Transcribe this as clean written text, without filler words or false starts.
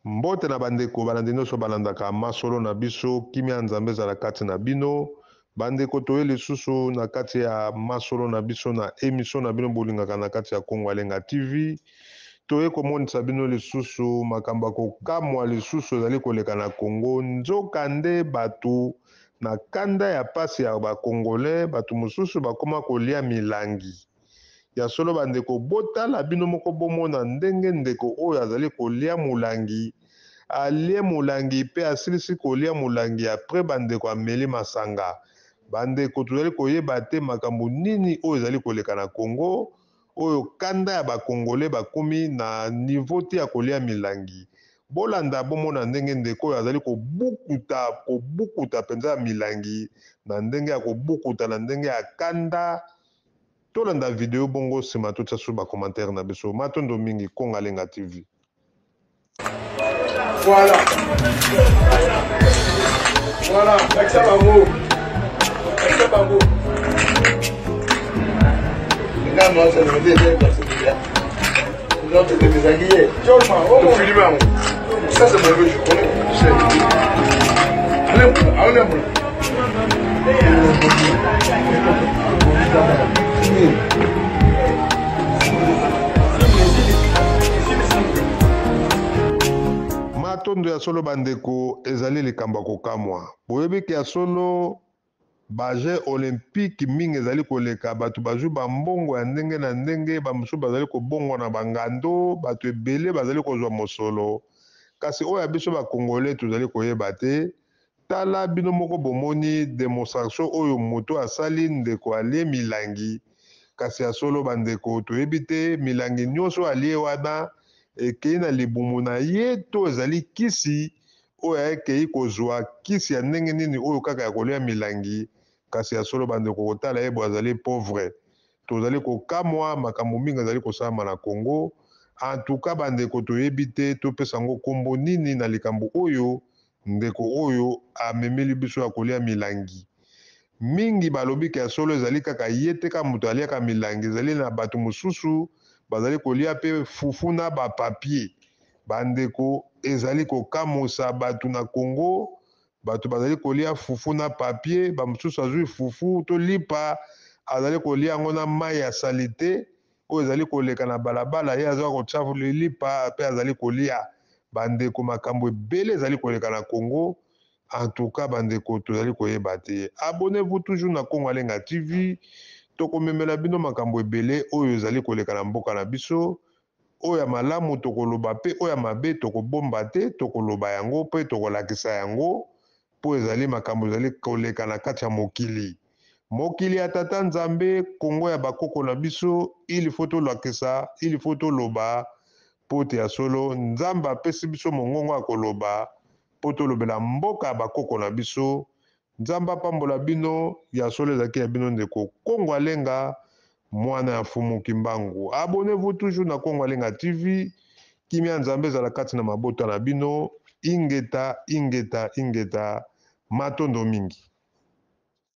Mbote na bandeko balandi nyonso balandaka masolo na biso, kimia ya Nzambe ezala kati na bino. Bandeko, toye lisusu na kati ya masolo na biso na emission na bino bolingaka na kati ya Kongo Alenga TV. Toye komonisa bino lisusu makambo ya kokamwa lisusu ezali koleka na Congo. Nzoka nde bato na kanda ya pasi ya ba Congolais, bato mosusu bakoma kolia milangi. Ya solo ba ndeko, botala bino moko bomona ndenge ndeko oyo azali kolia molangi, alie molangi pe asilisi kolia molangi après ba ndeko ameli masanga. Ba ndeko tozali koyeba te makambo nini oyo ezali koleka na Congo, oyo kanda ya ba Congolais bakomi na niveau te ya kolia milangi. Bolanda bomona ndenge ndeko oyo azali kobukuta, kobukuta penza milangi na ndenge ya kobukuta, na ndenge ya kanda. Tolanda video bongo sima totia su ba commentaire na biso. Matondo mingi Kongalenga TV. Voilà. Voilà, lakisa bango. Lakisa bango. Nga moi ça me dit que Non, tu t'es déshabillé. Filmé Ça c'est mon je connais. Tu sais. Allez, allez, allez. Matondo ya solo bandeko, ezali likambo ya kokamwa. Boyebi ke ya solo ba jeux olympique mingi ezali koleka, bato bazwi ba mbongo ya ndenge na ndenge, ba mosusu bazali kobongwana ba ngando, bato ebele bazali kozwa mosolo. Kasi oyo ya biso ba Congolais tozali koyeba te. Tala bino moko bomoni demonstration oyo moto asali, ndeko alie milangi, kasi ya solo ba ndeko toyebi te milangi nionso alie wana ekeyi na libumu na ye to ezali kisi oyo akeyi kozua kisi ya ndenge nini oyo kaka ya kolia milangi, kasi ya solo ba ndeko kotala ye boye azali pauvre. Tozali kokamwa makambo mingi ezali kosalama na Congo. En tout cas ba ndeko toyebi te topesa yango kombo nini na likambo oyo ndeko oyo amemeli biso ya kolia milangi. Mingi balobi ke ya solo ezali kaka ye te kaka moto aliaka milangi, ezali na bato mosusu bazali kolia pe fufu na ba papier. Ba ndeko ezali kokamwisa bato na Congo. Bato bazali kolia fufu na papier, ba mosusu azui fufu to lipa azali kolia yango na mayi ya salite oyo ezali koleka na balabala, ye aza kotia lipa pe azali kolia. Ba ndeko makambo ebele ezali koleka na Congo, en tout cas ba ndeko tozali koyeba te. Abonnez-vous toujours na Congo Alenga TV, tokomemela bino makambo ebele oyo ezali koleka na mboka na biso. Oyo ya malamu tokoloba mpe oyo ya mabe tokobomba te, tokoloba yango mpe tokolakisa yango, mpo ezali makambo ezali koleka na kati ya mokili. Mokili ya Tata Nzambe, Congo ya bakoko na biso, il faut tolakisa, il faut toloba, mpo te ya solo Nzambe apesi biso mongongo ya koloba mpo tolobela mboka ya bakoko na biso. Nzambe apambola bino, ya solo ezalaki ya bino ndeko Kongo Alenga, mwana ya Mfumu Kimbangu. Abonnez-vous toujours na Kongo Alenga TV. Kimia ya Nzambe ezala kati na mabota na bino. Ingeta, ingeta, ingeta. Matondo mingi.